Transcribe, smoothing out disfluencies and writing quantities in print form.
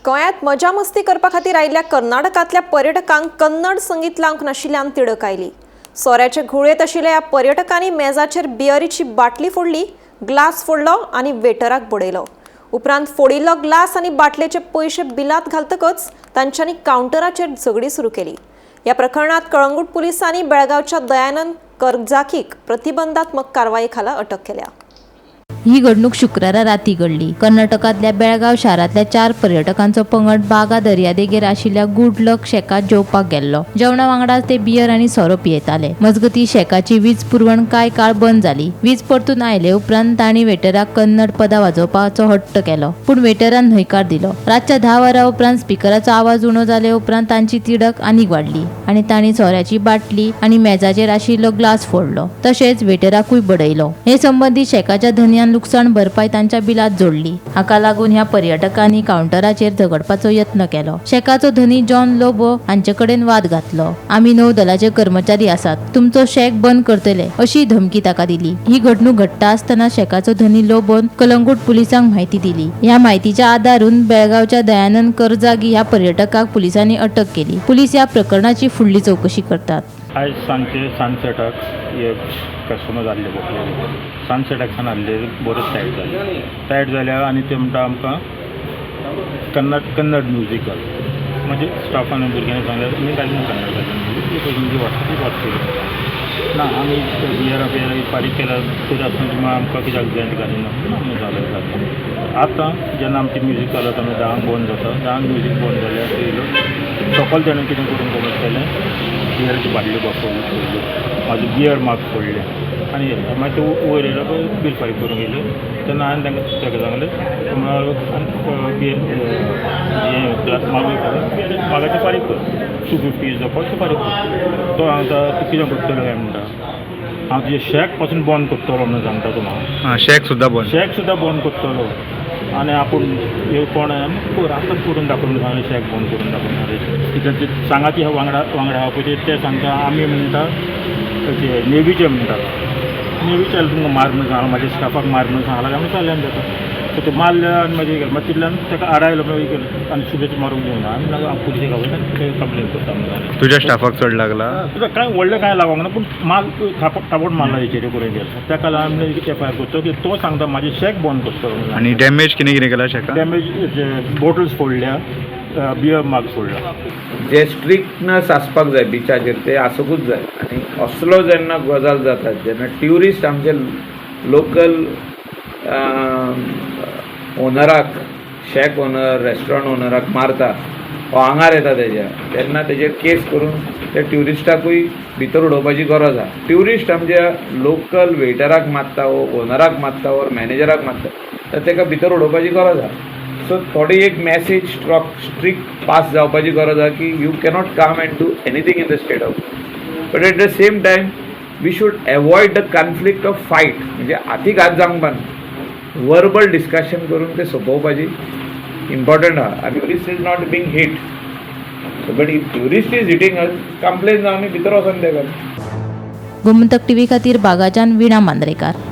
गोंयांत मजा मस्ती करपा खातीर आयिल्ल्या कर्नाटकांतल्या पर्यटकांक कन्नड संगीत लावंक नाशिल्ल्यान तिडक आयली. सोऱ्याचे घुंवळेंत आशिल्ल्या ह्या पर्यटकांनी मेजाचेर बियरीची बाटली फोडली, ग्लास फोडलो आनी वेटराक बडयलो. उपरांत फोडिल्लो ग्लास आनी बाटलेचे पयशे बिलात घालतकच तांच्यांनी कावंटराचेर झगडी सुरू केली. ह्या प्रकरणात कळंगूट पुलिसांनी बेळगांवच्या दयानंद करजाकीक प्रतिबंधात्मक कारवाये खाला अटक केल्या. ही घडणूक शुक्रारा राती घडली. कर्नाटकांतल्या बेळगांव शारांतल्या चार पर्यटकांचो पंगड बागा दर्यादेगेर आशिल्ल्या गुड लक शॅकात जेवपाक गेल्लो. जेवणा वांगडाच ते बियर आनी सोरो पियेताले. मजगती शॅकाची वीज पुरवण कांय काळ बंद जाली. वीज परतून आयले उपरांत तांणी वेटराक कन्नड पदां वाजोवपाचो हट्ट केलो, पूण वेटरान न्हयकार दिलो. रातच्या 10 वरां उपरांत स्पिकराचो आवाज उणो जाले उपरांत तांची तिडक आनीक वाडली आनी तांणी सोऱ्याची बाटली आनी मेजाचेर आशिल्लो ग्लास फोडलो, तशेंच वेटराकूय बडयलो. हे संबंदी शॅकाच्या धनयान लुकसाण भरपाय तांच्या बिलात जोडली. हाका लागून ह्या पर्यटकांनी कावंटराचेर झगडपाचो यत्न केलो. शॅकाचो धनी जॉन लोबो हांचे कडेन वाद घातलो. आमी नौदलाचे कर्मचारी आसात, तुमचो शॅक बंद करतले अशी धमकी ताका दिली. ही घडणूक घडटा आसतना शॅकाचो धनी लोबोन कलंगूट पुलिसांक म्हायती दिली. ह्या म्हायतीच्या आदारून बेळगांवच्या दयानंद करजागी ह्या पर्यटकाक पुलिसांनी अटक केली. पुलीस ह्या प्रकरणाची फुडली चौकशी करतात. आयज सांजचे सनसेटाक हे कस्टमर आसले बसलेले. सनसेटाक सान आसले, बरेच टायट जाले. टायट जाल्या आनी ते म्हणटा, आमकां कन्नड कन्नड म्युजीक घाल. म्हणजे स्टाफान भुरग्यांनी सांगलें, तुमी घालना कन्नड, घालना म्युजीक, हिंदी वाचता ती वाचतली ना. आमी बियरा बियरा फारीक केला तरी आसतना तुमी आमकां कित्याक बँड घालिना म्हणून आमी जालें घातलें. आतां जेन्ना आमची म्युजीक चलत, आमी 10क बंद जाता. 10क म्युजीक बंद जाल्यार येयलो सकल. तेणें कितें करून कमज केलें, बियराची बाटल्यो फोडल्यो, म्हाजो बियर माग फोडलें आनी हे मागीर ते वयर येयलो पळय, बील फारीक करूंक येयले तेन्ना हांवें तांकां ताका सांगलें, म्हणल्यार बियर हें ग्लास मागूय करून मागाचें फारीक कर, 250 is the cost, फारीक कर. तो सांगता, तूं कितें करतलो काय म्हणटा, हांव तुजें शॅक पासून बंद करतलो म्हणून सांगता तो म्हाका. हां, शॅक सुद्दां बंद. शॅक सुद्दां बंद करतलो आनी आपूण हे कोण आहा, आतां करून दाखय म्हणून सांगलें. शॅक बंद करून दाखय म्हणलें. कित्याक ते सांगाती वांगडा वांगडा आहा पळय, ते सांगता, आमी म्हणटा ते नेवीचे म्हणटा, नेवीचे जाल्यार तुमकां मार म्हणून सांगलां, म्हाज्या स्टाफाक मार म्हणून सांगलां काय म्हणून चालल्यान ताका. सो ते मारले आनी मागीर गेले. मागीर तितल्यान ताका आडायलो, मागीर गेले आनी सुबेज मारूंक दिवना. आनी मागीर हांव पुलिसेक आपयता आनी कंप्लेन करता म्हणून सांगलें. तुज्या स्टाफाक चड लागला? तुका कांय व्हडलें कांय लागोंक ना, पूण माल थापट थापट मारला हेचेर करून गेलो. ताका लागून आमी एफआयआर करतो की तो सांगता म्हाजें शॅक बंद करतलो म्हणून. आनी डॅमेज कितें कितें केला शॅकाक? डॅमेज, बॉटल्स फोडल्या, बियर माग फोडला. जे स्ट्रिक्टनस आसपाक जाय बिचाचेर, ते आसूंकूच जाय. आनी असलो जेन्ना गजाल जाता, जेन्ना ट्युरिस्ट आमचे लोकल ओनराक, शॅक ओनर, रेस्टॉरंट ओनराक मारता वो आंगार येता तेज्या, तेन्ना तेजेर केस करून त्या ट्युरिस्टाकूय भितर उडोवपाची गरज आहा. ट्युरिस्ट आमच्या लोकल वेटराक मारता वो ओनराक मारता वो मॅनेजराक मारता तर तेका भितर उडोवपाची गरज आहा. सो थोडी एक मॅसेज स्ट्रॉक स्ट्रिक्ट पास जावपाची गरज आहा की you cannot come and do anything in the state of, but at the same time we should avoid the conflict of fight. म्हणजे हातीक हात जावंक ना, वर्बल डिस्कशन करून ते सोंपोवपाची इम्पॉर्टंट आहा. आनी tourist is not being hit, but if tourist is hitting us, complain जावन आमी भितर वचोन तेका. गोमंतक टीव्ही खातीर बागाच्यान वीणा मांद्रेकार.